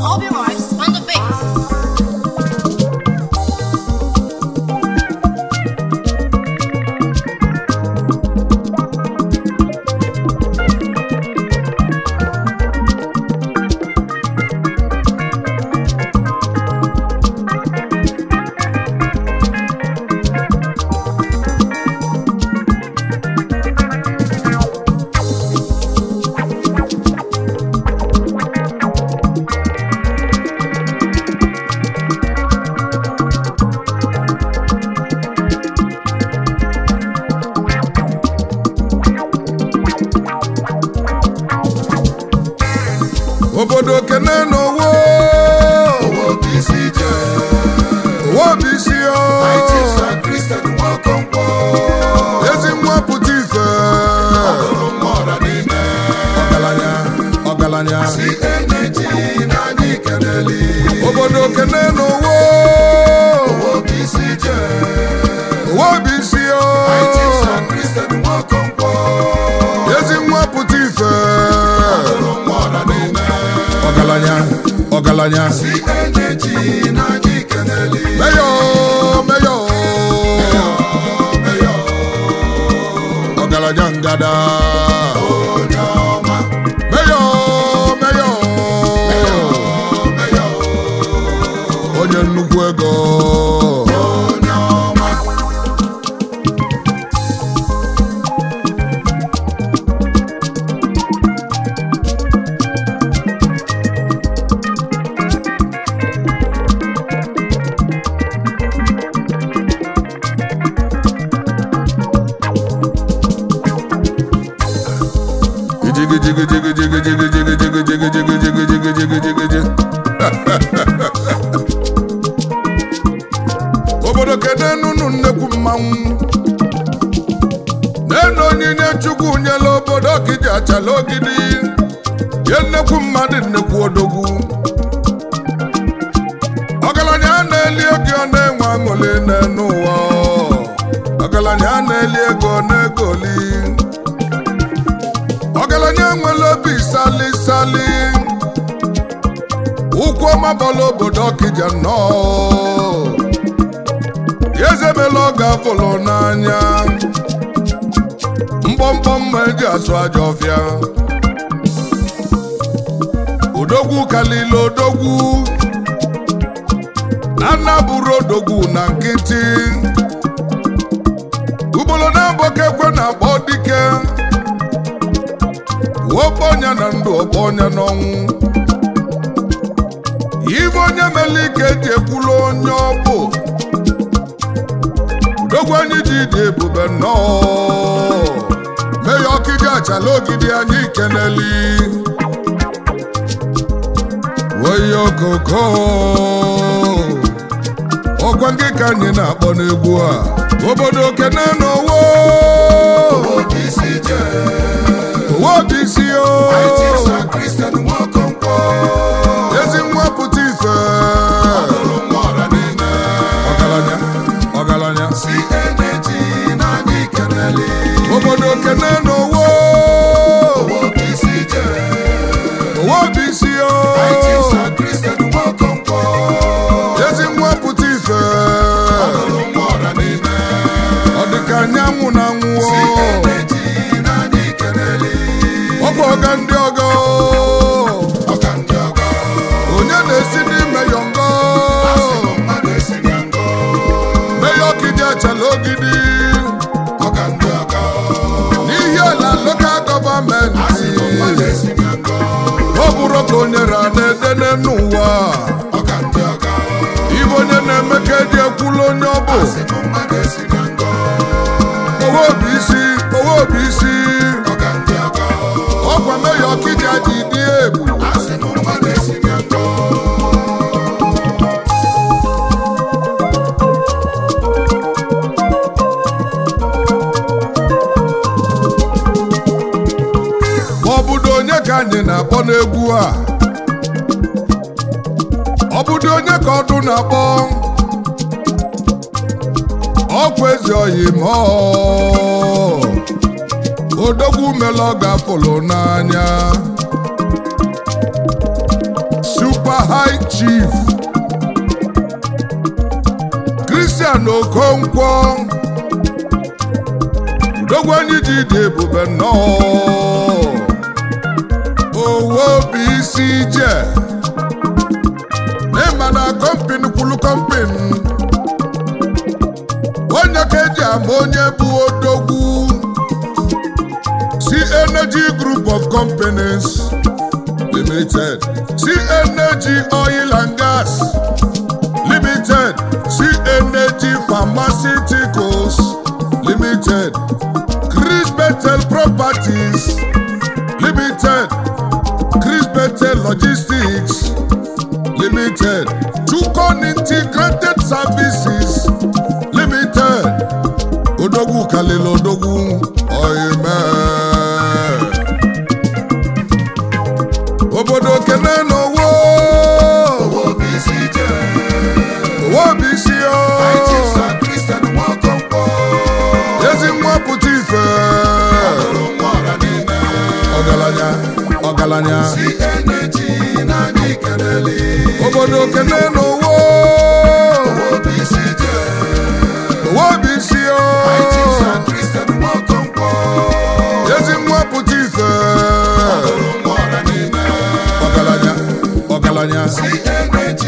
Obi Rice on the beat. Obodo kene n'owo. Owo bụ isi ije. Owo bụ isi o. IT Sir Christian Nwakonkwọ. Ezi nwa pụta ife. Ọgụrụ nwa ọra niile. Ọgaranya, ọgaranya. CNG na anyị keneli. Obodo kene n'owo. Owo bụ isi ije. Owo bụ isi o. IT Sir Christian Nwakonkwọ. Ezi nwa pụta ife. Ọgụrụ nwa ọra niile. Ọgaranya, ọgaranya. CNG na anyị keneli. Meyo, meyo. Meyo, Ọgaranya ngada. onye ọma. Meyo, meyo. Meyo, Onye nnukwu ego. onye ọma. Jigijigijigijigijigijigijigijigijigijigiji. Obodo kedu nunu nnekwu mmanwụ nenu onyinye Chukwu nyela obodo Okija achala ogidi ye nnekwu mmadụ, nnekwu odogwu, ọgaranya a na-eli ego, ọ na-enwe aṅụrị n'enu ụwa. Ọgaranya a na-eli ego na-egoli. Ọgaranya nwere obi sali sali, ụkwụ ọma bọla obodo Okija nnọọ. Ezebela ọ ga-afụlụ n'anya mkpọmkpọ mma eji asụ aja ọfịa. Odogwu kalile odogwu na nna bụrụ odogwu na nkịtị ugboro na-abọkekwe na-akpọ dike ọkpọ ọnya na ndụ, ọkpọ ọnya n'ọnwụ. Ife onye mere ike ji ekwulu onye ọ bụ. Odogwu anyị ji dị ebube nnọọ. Mee Okija achala ogidi, anyị keneli oyi okoko. Ọkwa ndị ka anyị na-akpọ n'egwu a, obodo kene n'owo. Owo bụ isi ije. Owo bụ isi o. IT Sir Christian Nwakonkwọ. Ezi nwa pụta ife. Ọgụrụ nwa ọra niile. Ọgaranya, ọgaranya. CNG na anyị keneli. Obodo kene n'owo. Owo bụ isi ije. Owo bụ isi o. IT Sir Christian Nwakonkwọ. Ezi nwa pụta ife. Ọgụrụ nwa ọra niile. Ọ dịka anyanwụ na anwụọ. CNG na anyị keneli. Ọkwa ọga ndị ọgọ. Ọga ndị ọgọ. Onye na-esi n'ime yọngọ. Asị m mmadụ esi na ngọ. Mee Okija achala ogidi. Ọga ndị ọgọ. N'ihi ala lokal Asị m gọọmenti. mmadụ esi na ngọ. Ọ bụrụ ka onye ra na-edene n'ụwa. Ọga ndị ọgọ. Ibe onye na-eme ka eji ekwulu onye ọ bụ. Asị m mmadụ esi na ngọ. Owo bụ isi, owo bụ isi. Ọga ndị ọgọ. Ọkwa meya Okija ji dị ebu. Asị m mmadụ esi na ngọ. Ma ọ bụdo onye ka anyị na-akpọ n'egwu a? Ọ bụdo onye ka ọdụ na-akpọ? Ọkwa eze. Ezi oyi mọ odogwu mele ọ ga-afụlụ n'anya. Super High Chief Christian Okonkwo, odogwu anyị ji dị ebube nnọọ. Owo bụ isi ije n'ịma na kọmpin kwulu kọmpin, onye ka eji ama onye bụ odogwu. C Energy Group of Companies Limited, C Energy Oil and Gas Limited, C Energy Pharmaceuticals Limited, Chris Betel Properties Limited, Chris Betel Logistics Limited, Chukon Integrated Services Limited. Odogwu kalili odogwu oime obodo kene n'owo. Owo bụ isi ije. Owo bụ isi o. High Chief Sir Christian Nwaokonkwo. Ezi nwa pụta ife. Ọgụrụ nwa ọra niile. Ọgaranya, ọgaranya. CNG n'anya ikeneli. Obodo kene n'owo. Owo bụ isi ije. Owo bụ isi o. High Chief Sir Christian Nwaokonkwo. Ezi nwa pụta ife. Ọgụrụ nwa ọra niile. Ọgaranya, ọgaranya. CNG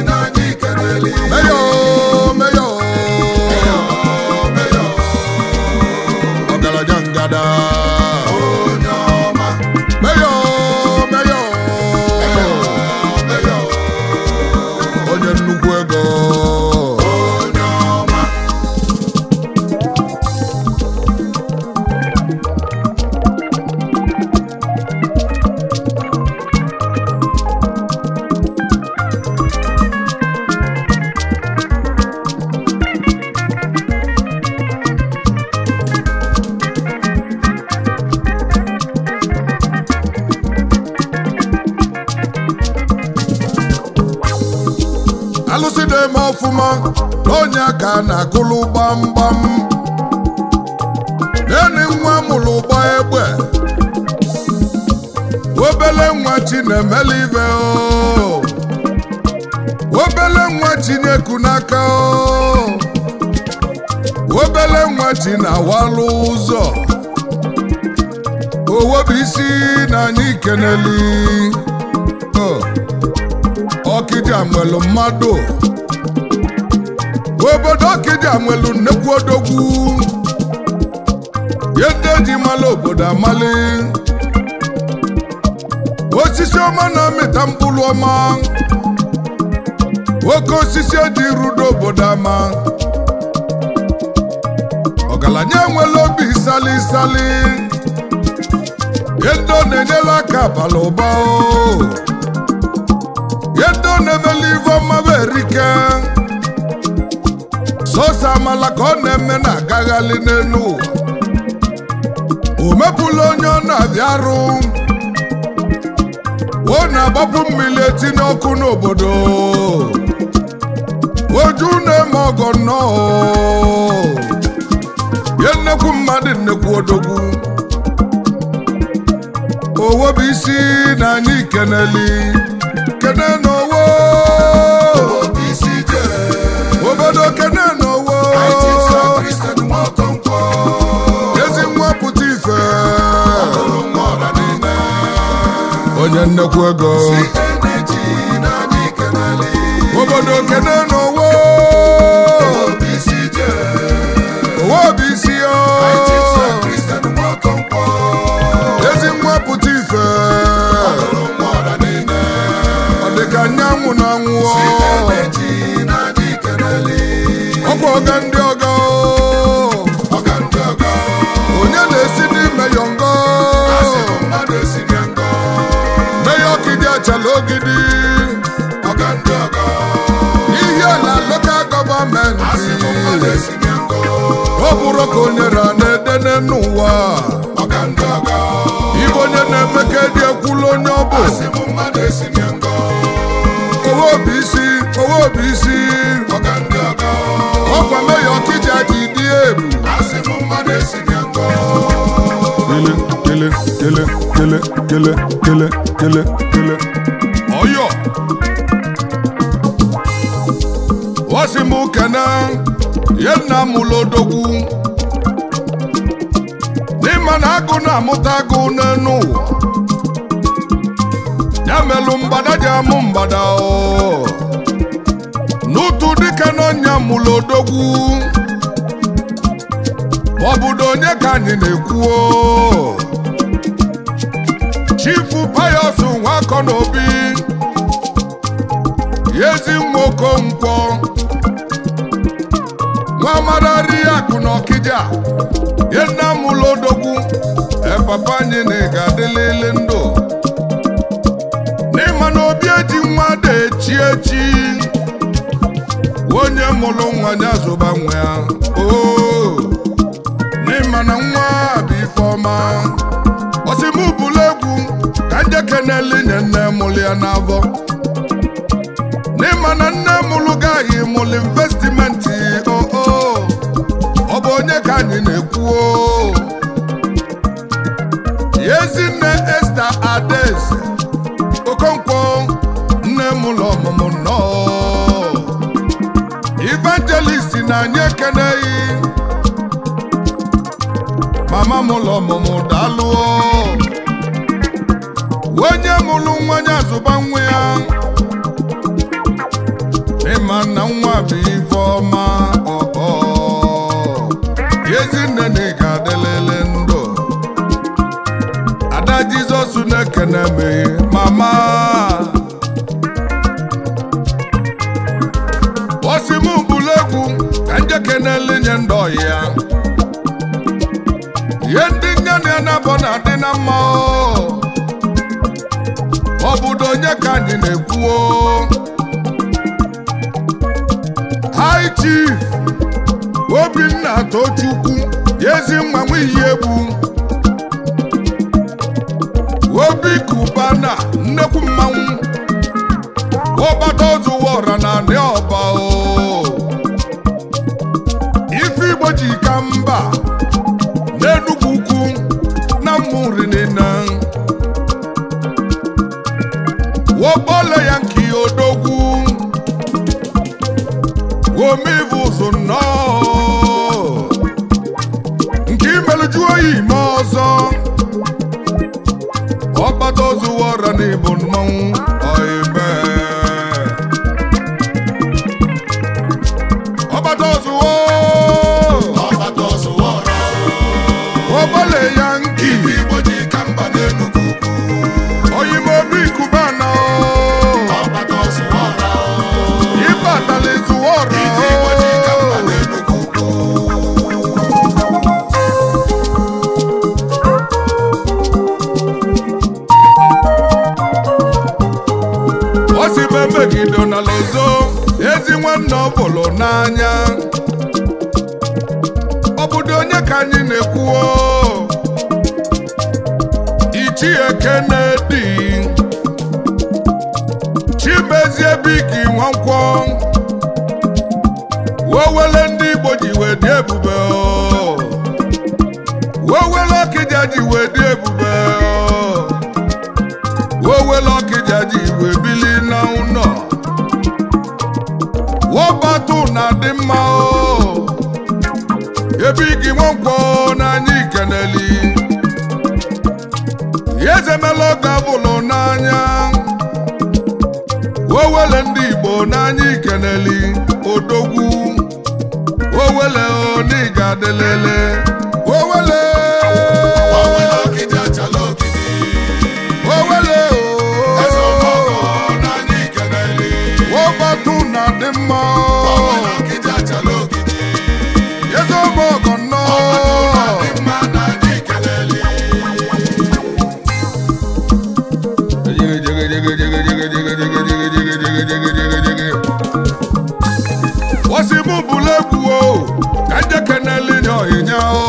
n'anya ikeneli. Meyo, meyo. Meyo. Ọgaranya ngada. Onye ọma. Meyo, meyo. Meyo. Onye nnukwu ego. Onye ọma. Alụsị na-eme ọfụma na onye aka na-akụlụ gbamgbam. Nene nwa mụrụ gba egbe, obele nwa chi na-emeli ibe o, obele nwa chinyeku n'aka o, obele nwa chi na-awalụ ụzọ. Owo bụ isi na anyị keneli. O, Ọkịja nwelu mmadụ, obodo Ọkịja nwelu nnekwu odogwu. Ihe ndị eji mala obodo amali, osisi ọma na-amịta mkpụrụ ọma, oke osisi eji rudo obodo ama. Ọgaranya enwela obi sali sali, ihe ndị ọ na-enyela aka abala ụba o, ihe ndị ọ na-emeli ife ọma bụ erike. Sọsọ amala ka ọ na-eme na agaghalị n'elu ụwa. O mepụla onye ọ na-abịa arụ, ọ na-agbapụ mmiri etinye ọkụ n'obodo. Oju na-eme ọgọ nnọọ. Ye nnekwu mmadụ, nnekwu odogwu. Owo bụ isi na anyị keneli kene n'owo. Owo bụ isi ije. Obodo kene n'owo. High Chief Sir Christian Nwaokonkwo. Ezi nwa pụta ife. Ọgụrụ nwa ọra niile. Onye nnekwu ego. CNG n'anya ikeneli. Obodo kene n'owo. Owo bụ isi ije. Owo bụ isi o. High Chief Sir Christian Nwaokonkwo. Ezi nwa pụta ife. Ọgụrụ nwa ọra niile. Ọ dịka anyanwụ na anwụọ. CNG n'anya ikeneli. Ọkwa ọga ndị ọga o. Ọga ndị ọga. Onye na-esi n'ime yọngọ. Asị m mmadụ esi na ngọ. Meya Ọkịdị achala ogidi. Ọga ndị ọga. N'ihi ala lokal Asị m gọọmenti. mmadụ esi na ngọ. Ọ bụrụ ka onye ra na-edene n'ụwa. Ọga ndị ọga. Ibe onye na-eme ka edi ekwula onye ọ bụ. Asị m mmadụ esi na ngọ. Owo bụ isi, owo bụ isi. Ọga ndị ọga. Ọkwa meya Ọkịja ji dị Kele kele kele kele kele kele. Ọyọ. Wọ́n mú kẹ́nà yẹn nà mú lódogwu. N'ịma na agụ na-amụta agụ n'enu ụwa. Ya melụ mgbada ji amụ mgbada o. N'ụtụ dịka n'ọnya mụlụ odogwu. Obodo onye ka anyị na-ekwu o. Chifu Pius Nwakọ n'Obi, ezi nwa Okonkwo, nwa amara akụ na Ọkịja, ye nna mụlụ odogwu. Papa anyị na ị ga-adịlịlị ndụ. N'ịma na obi eji nwa dị echi echi, onye mụrụ nwa ya zụba nwa ya. Oo, n'ịma na nwa bụ ife ọma. Ọsị m bụlụ egwu ka njekeneli nye nne mụrụ ya n'avọ. N'ịma na nne mụrụ gaghị mụrụ investment. Oo, ọ bụ onye ka anyị na-ekwu o. Ezinne Esther Adaeze Okonkwo, nne mụrụ ọmụmụ nnọọ. Evangelist na anyị ekeneghị mama mụlụ ọmụmụ, daalụọ. Onye mụlụ nwa ya zụba nwa ya. Ịma na nwa bụ ife ọma. Ọọ, ezinne na ị ga-adịlịlị ndụ. Ada Jizọs na-ekene m mama. Ọsị m bụlụ egwu ka njekenele nye ndị ọyị ya, ihe ndị nne na ya na-abọ na-adị na mma. Obodo onye ka anyị na-ekwu o. High Chief Obinna Tochukwu, ezi nwa nwiyi egbu, Obi Kubana, nnekwu mmanwụ, ọbata ozuwọra na anị ọba o. Ife Igbo ji ka mba n'Enugwu ukwu na mmụri niile, wọbọle ya nke odogwu omivu ụzụ nnọọ nke imeluju oyi ime ọzọ. Ọkpata ozuwọra na ibu mmanwụ ọime. Ọkpata ozuwo. Ọbata ọzụwọra. Ọbọle ya nke Ife Igbo ji ka mba n'Enugwu ukwu. oyime Obi Kubana. Ọbata ọzụwọra. Ịbatala izuwọra. Ife Igbo ji ka mba n'Enugwu ukwu. Ọ sị m emegido na lozo ezi nwanne ọ bụlụ n'anya. Obodo onye ka anyị na-ekwuo? Ichie Kennedy Chimezie Bigi Nwankwọ, wowele ndị Igbo ji wee dị ebube o. Wowele Ọkịja ji wee dị ebube o. Wowele Ọkịja ji wee bili na ụnọ wọbatụ na dị mma o. Ebe igi Nwankwọ n'anya ikeneli ezemela oge abụlụ n'anya. Wowele ndị Igbo n'anya ikeneli odogwu. Wowele oniga adịlele wowele. Owele Ọkịja chala ogidi. Wowele Eze o ọmọgọ n'anya ikeneli. Wọbatụ na dị mma. Owele Ọkịja chala ogidi. Eze ọmọgọ nnọọ. Dị mma n'anya ikeneli. Wọ́n sì mú bùlẹ́kù o, kájẹ́ kẹ́nẹ́lì ní ọ̀yìnyá o.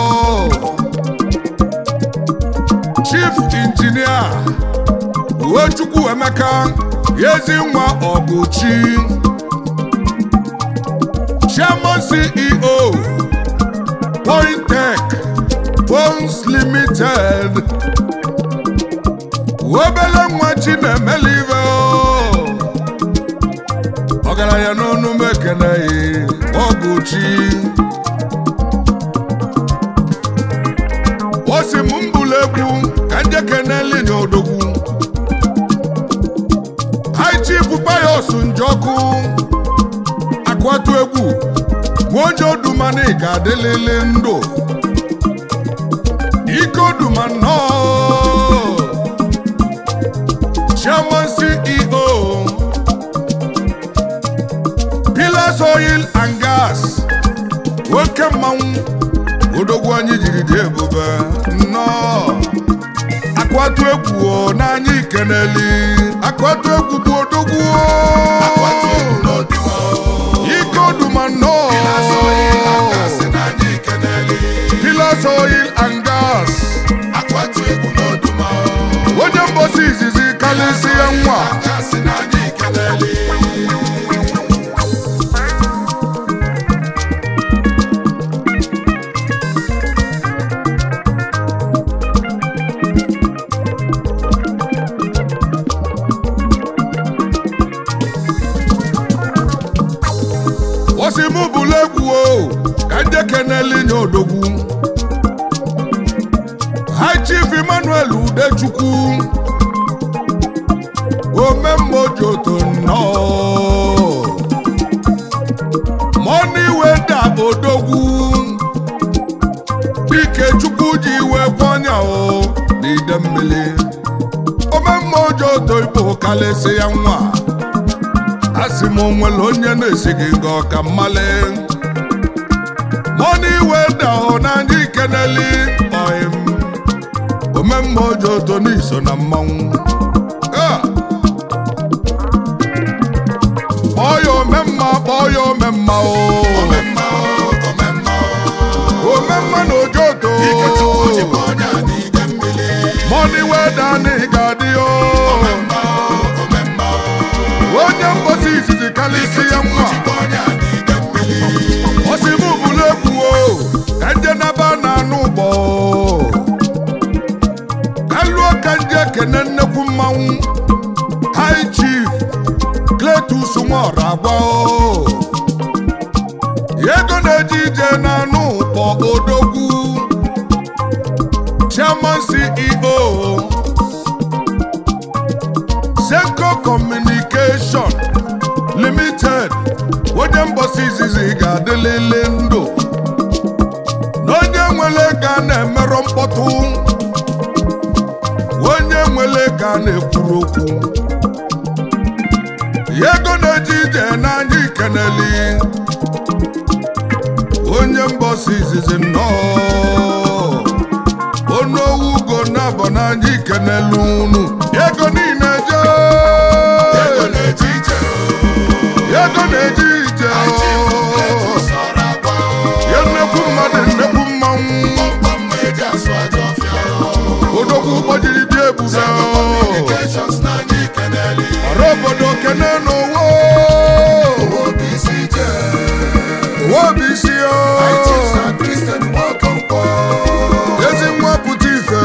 Chief Engineer Uwechukwu Emeka Yezi nwa Ọgụchi, Chairman CEO, Pointech Phones Limited. Obele nwa chi na-emeli ibe ọgaranya n'ọnụ m ekeneghị ọgụ chi. O si m mbụlụ egwu ka njekeneli na odogwu High Chief Pius Njọkụ akwatu egwu nwa onye odumani ga-adịlịlị ndụ ike oduma nnọọ. Chairman CEO Pillars Oil and Gas, nwoke mmanwụ odogwu anyị jiri dị ebube nnọọ. Akwatu egwu o n'anya ikeneli akwatu egwu bụ odogwu o. Akwatu egwu n'Oduma o. Ike oduma nnọọ. Pillars Oil and Gas n'anya ikeneli. Pillars Oil and Gas. Akwatu egwu n'Oduma o. Onye mbosi izizi kalịsịa nwa. Gas n'anya ikeneli. Osi mụ bụlụ egwu o ka nje keneli nye odogwu High Chief Emmanuel Udechukwu omemmojoto nnọọ Money Weda odogwu dike Chukwu ji iwe kwọnya o n'ide mmiri omemmojoto igbo kalịsị ya nwa. Asị m onwere onye na-esighị nga ọka mmali Money Weda ọ n'anya ikeneli ọyịm omemme ojoto n'iso na mmanwụ. Ah! Kpọọ ya omemma, kpọọ ya omemma o. Omemma o, omemma o. Omemma na ojoto. Ike Chukwu ji bụ onye a n'ide mmiri. Money Weda na ị ga-adị o. Omemma o, omemma o. Onye mbosi izizi kalịsị ya nwa. Ji bụ onye a n'ide mmiri. Osi mụ bụlụ egwu o ka nje naba na anụ ụgbọ ka lụọ ka nje kene nnekwu mmanwụ High Chief Cletus Nwora agba o ego na-eje ije na anụ ụkpọ odogwu Chairman CEO Senko Communication Limited, onye mbọsị izizi ga-adịlịlị ndụ na onye nwere ga na-emerọ mkpọtụ, onye nwere ga na-ekwuru okwu ego na-eje ije n'anya ikeneli onye mbọsị izizi nnọọ onowu ugo na-abọ n'anya ikenelu unu ego niile je. Ego na-eje ije o. Ego na-eje ije. High Chief Cletus ọrụ agba o. Ya nnekwu mmadụ nnekwu mmanwụ. Kpọmkpọm eji asụ ajọ ọfịa o. Odogwu gbajiri dị ebube. Senko Communications n'anya ikeneli. Ọrụ obodo kene n'ụwa. Obi isi ije. Ụwa bụ isi o. High Chief Sir Christian Nwokonkwọ. Ezi nwa pụta ife.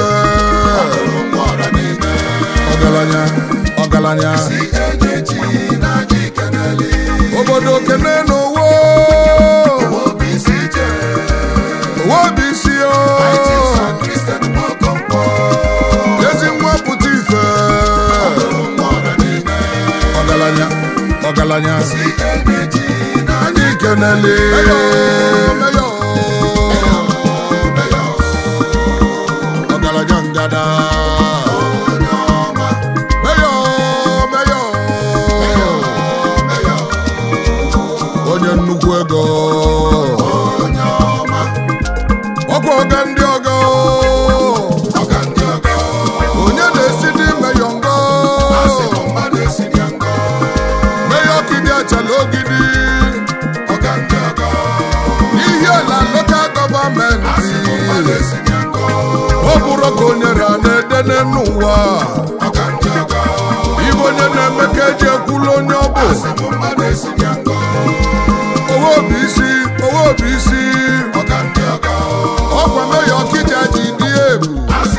Ọdụrụ nwa ọra niile. Ọgaranya ọgaranya. CNG n'anya ikeneli. Obodo kene n'ụwa. Obi isi ije. Ụwa bụ isi o. High Chief Sir Christian Nwokonkwọ. Ezi nwa pụta ife. Ọdụrụ nwa ọra niile. Ọgaranya ọgaranya. CNG n'anya Anyị kenele. Ọgaranya ngada. Onye ọma. Meyo meyo. Meyo. Onye nnukwu ego. Onye ọma. Ọkwa ọga ndị ọga. Ọga ndị ọga. Onye na-esi dị meyo ngọ. Asị m mmadụ esi ya ngọ. Meyo kidi achala ogidi. Ọga ndị ọga. N'ihi ala lokal Asị m gọọmenti. mmadụ esi ya ngọ. Ọ bụrụ ka onye ra na-edene n'ụwa. Ọga ndị ọga. Ibe onye na-eme ka eji ekwulu onye ọ bụ. Asị m mmadụ esi ya ngọ. Owe obi isi, owe obi isi. Ọga ndị ọga. Ọkwa meyo ọkịja ji dị ebu. Asị